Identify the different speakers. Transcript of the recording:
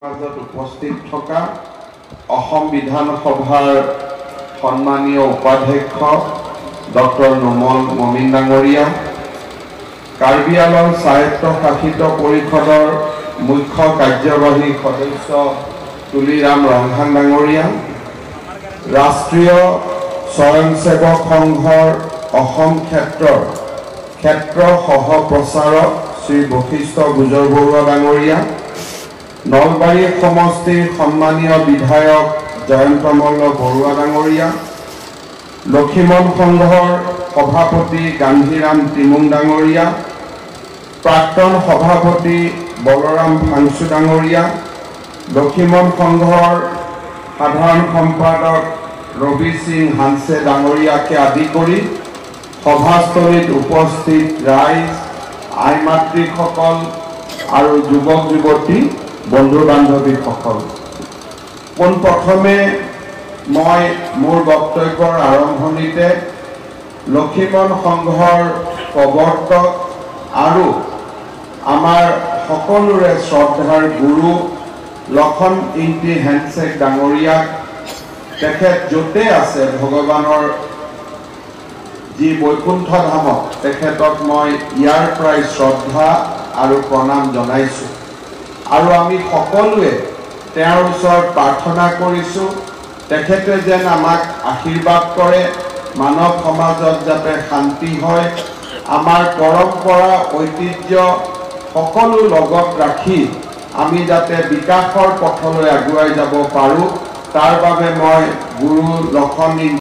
Speaker 1: মাজত উপস্থিত থকা অসম বিধানসভাৰ সন্মানীয় উপাধ্যক্ষ ডক্টৰ নোমল মমিন ডাঙৰীয়া, কাৰ্বি আংলং স্বায়ত্ত শাসিত পৰিষদৰ মুখ্য কাৰ্যবাহী সদস্য তুলিৰাম ৰংহাং ডাঙৰীয়া, ৰাষ্ট্ৰীয় স্বয়ংসেৱক সংঘৰ অসম ক্ষেত্ৰৰ ক্ষেত্ৰ সহ প্ৰচাৰক শ্ৰী বশিষ্ঠ বুজৰবৰুৱা ডাঙৰীয়া, নলবাৰী সমষ্টিৰ সন্মানীয় বিধায়ক জয়ন্ত মল্ল বৰুৱা ডাঙৰীয়া, লখিমন সংঘৰ সভাপতি গান্ধীৰাম তিমুং ডাঙৰীয়া, প্ৰাক্তন সভাপতি বলৰাম ফাংচু ডাঙৰীয়া, লখিমন সংঘৰ সাধাৰণ সম্পাদক ৰবি সিং হানছে ডাঙৰীয়াকে আদি কৰি সভাস্থলীত উপস্থিত ৰাইজ, আই মাতৃসকল আৰু যুৱক যুৱতী, বন্ধু বান্ধৱীসকল, পোনপ্ৰথমে মই মোৰ বক্তব্যৰ আৰম্ভণিতে লখিমন সংঘৰ প্ৰৱৰ্তক আৰু আমাৰ সকলোৰে শ্ৰদ্ধাৰ গুৰু লখন ইংতি হেণ্ডছেক ডাঙৰীয়াক, তেখেত য'তে আছে ভগৱানৰ যি বৈকুণ্ঠ ধামত, তেখেতক মই ইয়াৰ পৰাই শ্ৰদ্ধা আৰু প্ৰণাম জনাইছোঁ আৰু আমি সকলোৱে তেওঁৰ ওচৰত প্ৰাৰ্থনা কৰিছোঁ তেখেতে যেন আমাক আশীৰ্বাদ কৰে, মানৱ সমাজত যাতে শান্তি হয়, আমাৰ পৰম্পৰা ঐতিহ্য সকলো লগত ৰাখি আমি যাতে বিকাশৰ পথলৈ আগুৱাই যাব পাৰোঁ, তাৰ বাবে মই গুৰু লখন